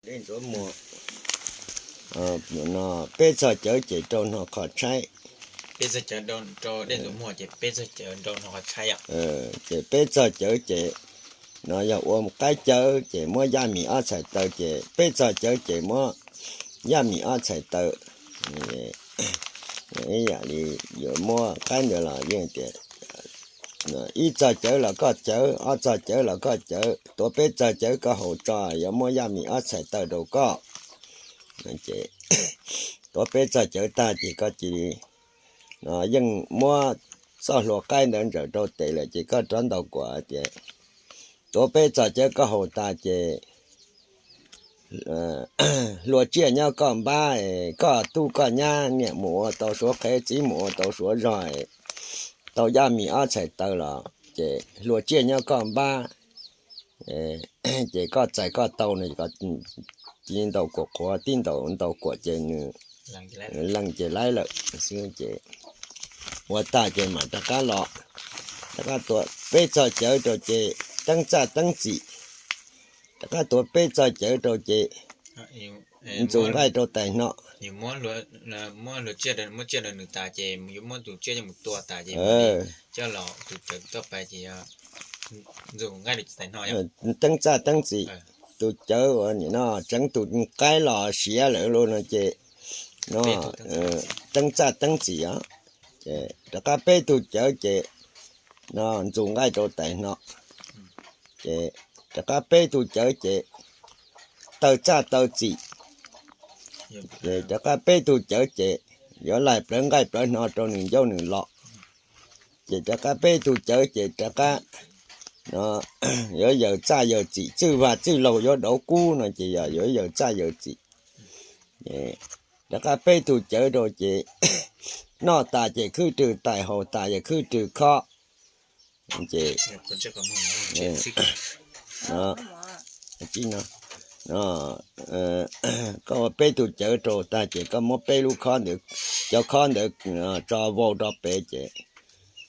Dej ntxuav muag, peb txog cawv ces rau hno qhov tshaib. Ces peb txog cawv ces, no yog ua qaib cawv ces muab yaj mis ob txhais taw, ces peb txog cawv ces muab yaj mis ob txhais taw. Ib yam li yuav muab qaib ntawd los yeej tias, ib txog cawv los koj cawv, ob txog cawv los koj cawv, tuav peb txog cawv koj haus tso, yuav muab yaj mis ob txhais taw rau koj. Ces tuav peb txog cawv tag ces koj cia li, no yeej muab txoj hlua qaib ntawd ntsaws rau tes lawm ces koj rov ntaus kuam tias, tuav peb txog cawv koj haus tas ces hlua tsiaj nyob koj npab, koj tub koj nyab niam mus ua tau suav qhev, txiv mus ua tau suav zog, tau yaj mis ob txhais taw los ces hlua tsiaj nyob koj npab. Ces koj txais koj tau no, cia li ntaus kuam qhuav, tib ntaus ntaus kuam ces nws lees ces laib lawm xwb. Ces ua tag ces mam rov qab los, rov qab tuav peb txog cawv rau ces teeb txaj teeb txim, rov qab tuav peb txog cawv rau ces ntxus nqaij rau tais hno. Teeb txaj teeb txim, tus cawv uas nim no tseev tus qaib los siav lawm lauj no ces, no teeb txaj teeb txim os. Ces rov qab peb tug cawv ces, no ntxus nqaij rau tais hno. Ces rov qab peb tug cawv ces taw txaj taw txim. Ces rov qab peb tug cawv ces yuav laig plawv nqaij plawv hno rau nws ncauj nws los. Ces rov qab peb tug cawv ces rov qab, no yuav yawg txaj yawg txim, txwj vaj txwj laug yuav dauv kub no ces yog yuav yawg txaj yawg txim. Rov qab peb tug cawv rau ces noj tas ces khwb rwg tais, haus tas ces khwb rwg khob. Ces koj ua peb tug cawv rau tag ces koj muab peb lub khob ntawd, cov khob ntawd tso vau rau pem ces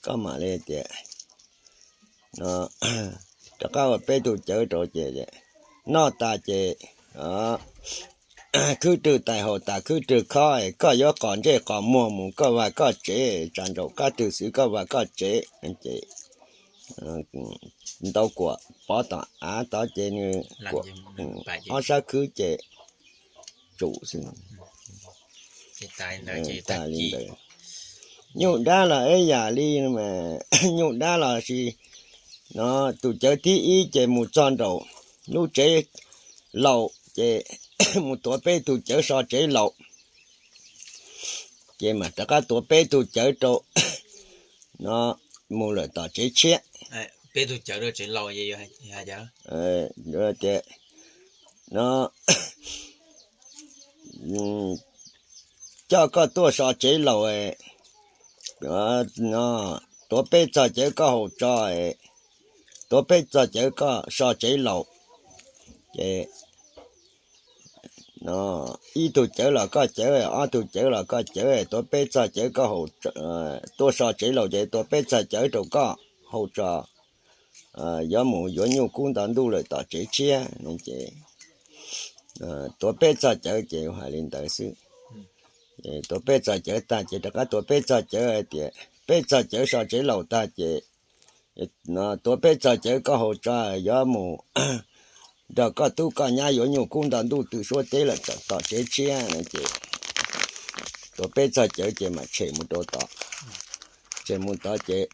koj mam li tias, rov qab ua peb tug cawv rau ces noj tas ces khwb rwg tais, haus tas khwb rwg khob, koj yuav qos ntsej qos muag mus koj vaj koj tsev, tsam nraum qab twg xwb koj vaj koj tsev. Ces ntaus kuam pov tom av tod ces nws kuam ob sab khwb ces tsum xwb. Tas li ntawd. Nyuj dab los ib yam li, nyuj dab los sis, no tus cawv thib ib ces mus txog nraum lub tsev laus ces mus tuav peb tug cawv so tsev laus, ces mam rov qab tuav peb tug cawv rau, no mus lawm tom tsev tshiab. Tias, no coj koj tuaj so tsev laus, no tuav peb txog cawv koj haus tso, tuav peb txog cawv koj so tsev laus. Ces ib tug cawv los koj cawv, ob tug cawv los koj cawv, tuav peb txog cawv koj haus, tuaj so tsev laus ces tuav peb txog cawv rau koj haus tso. Yuav mus yuav nyuj kub nto ntuj lawm tom tsev tshiab no ces tuav peb txog cawv ces hais li ntawd xwb. Tuav peb txog cawv tag ces rov qab tuav peb txog cawv hais tias peb txog cawv so tsev laus tag ces, no tuav peb txog cawv koj haus tso, yuav mus nrog koj tub koj nyab yuav nyuj kub nto ntuj tw suab teb lawm tom tsev tshiab no ces tuav peb txog cawv ces mam tshem mus rau tod. Tshem mus tod ces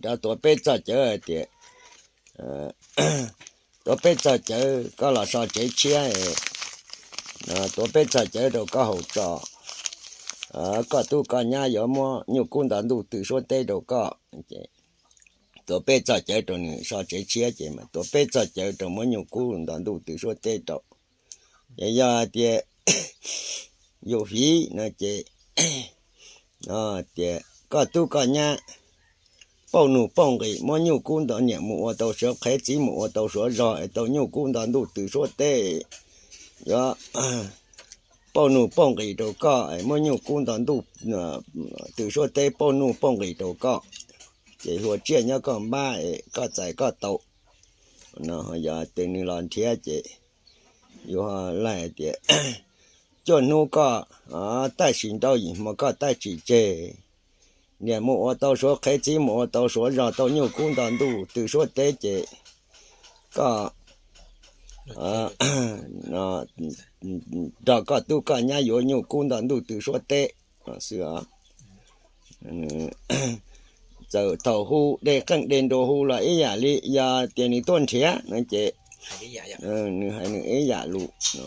rov tuav peb txog cawv hais tias, tuav peb txog cawv koj los so tsev tshiab, tuav peb txog cawv rau koj haus tso, koj tub koj nyab yuav muab nyuj kub nto ntuj tw suab teb rau koj. Tuav peb txog cawv rau nws so tsev tshiab ces mas tuav peb txog cawv rau muab nyuj kub nto ntuj tw suab teb rau. Ces yog hais tias yus fiv no ces, tias koj tub koj nyab pauj nug pauj nqis, muab nyuj kub nto, niam mus ua tau suav qhev, txiv mus ua tau suav zog es tau nyuj kub nto ntuj tw suab teb, yuav pauj nug pauj nqis rau koj, muab nyuj kub nto ntuj tw suab teb pauj nug pauj nqis rau koj, ces hlua tsiaj nyob koj npab es koj txais koj tau. No yog tes nws los nrhiav ces Yuav laig tias cuaj hnub koj tab sis nrauj, yim hmo koj tab sis tseg. Niam mus ua tau suav qhev, txiv mus ua tau suav zog, tau nyuj kub nto ntuj tw suab teb ces koj nrog koj tub koj nyab yuav nyuj kub nto ntuj tw suab teb xwb os. Txawm thaum hu de qeej de nruas hu los ib yam li, yog tias nws tuaj nrhiav no ces nws hais nws ib yam lus no.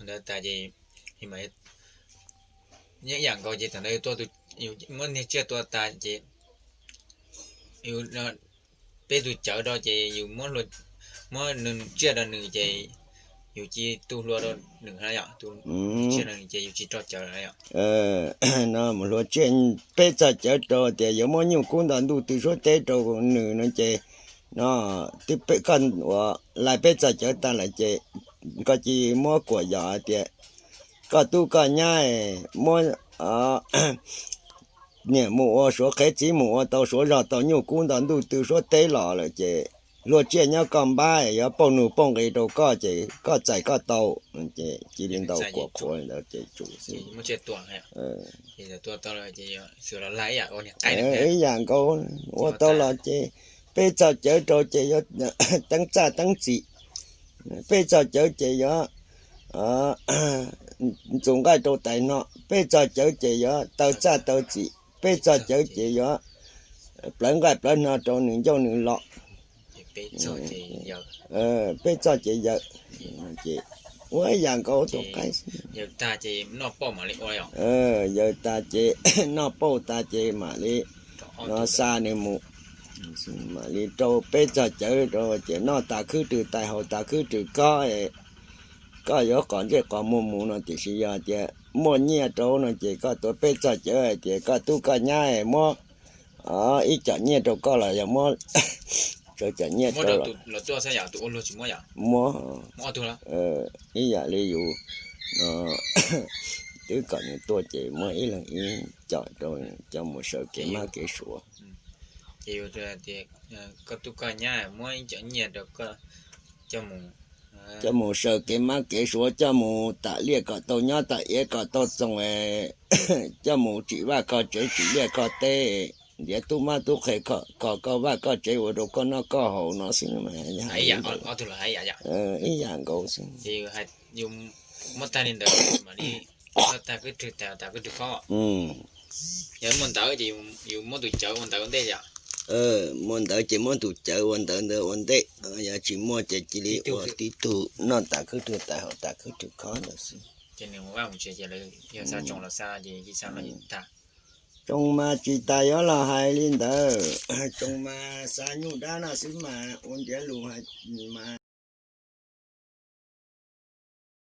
Ntawd tas ces ib yam nkaus ces thaum ntawd yus muab niag tsiaj tua tas ces yus peb tus cawv rau ces yus muab tsiaj rau nws ces yus cia li tu hlua rau nws na yom, tus tsiaj rau nws ces yus tsis rau cawv lawm yom. No mus hlua tsiaj, peb txog cawv rau tias yuav muab nyuj kub nto ntuj tw suab teb rau nws no ces no twb koj uas laig peb txog cawv tas lawm ces koj cia li muab kuam yos hais tias koj tub koj nyab muab niam mus ua suav qhev, txiv mus ua tau suav zog, tau nyuj kub nto ntuj tw suab teb los lawm ces hlua tsiaj nyob koj npab, yuav pauj nug pauj nqi rau koj ces koj txais koj tau. Ces cia li ntaus kuam qhuav ntawd ces tsum xwb. Ib yam nkaus, ua tau los ces peb txog cawv rau ces yuav teeb txaj teeb txim, peb txog cawv ces yuav ntxus nqaij rau tais hno, peb txog cawv ces yuav taw txaj taw txim, peb txog cawv ces yuav plawv nqaij plawv hno rau nws ncauj nws lo. Peb txog ces yawm, ua ib yam nkaus tus qaib xwb. Yawm tas ces noj pauj tas ces mam li no xa nws mus, mam li rau peb txog cawv rau ces noj tas khwb rwg tais haus tas khwb rwg khob, koj yuav qos ntsej qos muag mus no tiam sis yog tias muaj nyiaj rau no ces koj tuav peb txog cawv hais tias koj tub koj nyab muab ib co nyiaj rau koj los yog muab tsawv co nyiaj rau los muab ib yam li yus twb kom nws tuaj ces muab ib leeg ib co rau coj mus sawv kev mab kev suav. Coj mus sawv kev mab kev suav, coj mus tam liaj kom tau nyob, tam iav kom tau txoos, coj mus tsim vaj kho tsev tsim liaj kho teb, ntiav tub mab tub qhe kho koj vaj koj tsev ua rau koj noj koj haus no xwb. Ib yam nkaus xwb. Muaj ntawv ces muab tus cawv ua ntawv ua ntej, yog muaj ntawv ces muab tus cawv ua ntawv ntawd ua ntej, yog tsis muaj ces cia li ua tib tug noj tas khwb rwg tais haus tas khwb rwg khob ntawd xwb. Tsoos mas tsis tas yuav los hais li ntawd, tsoos mas xa nyuj dab no xwb mas ua ntiav lus mas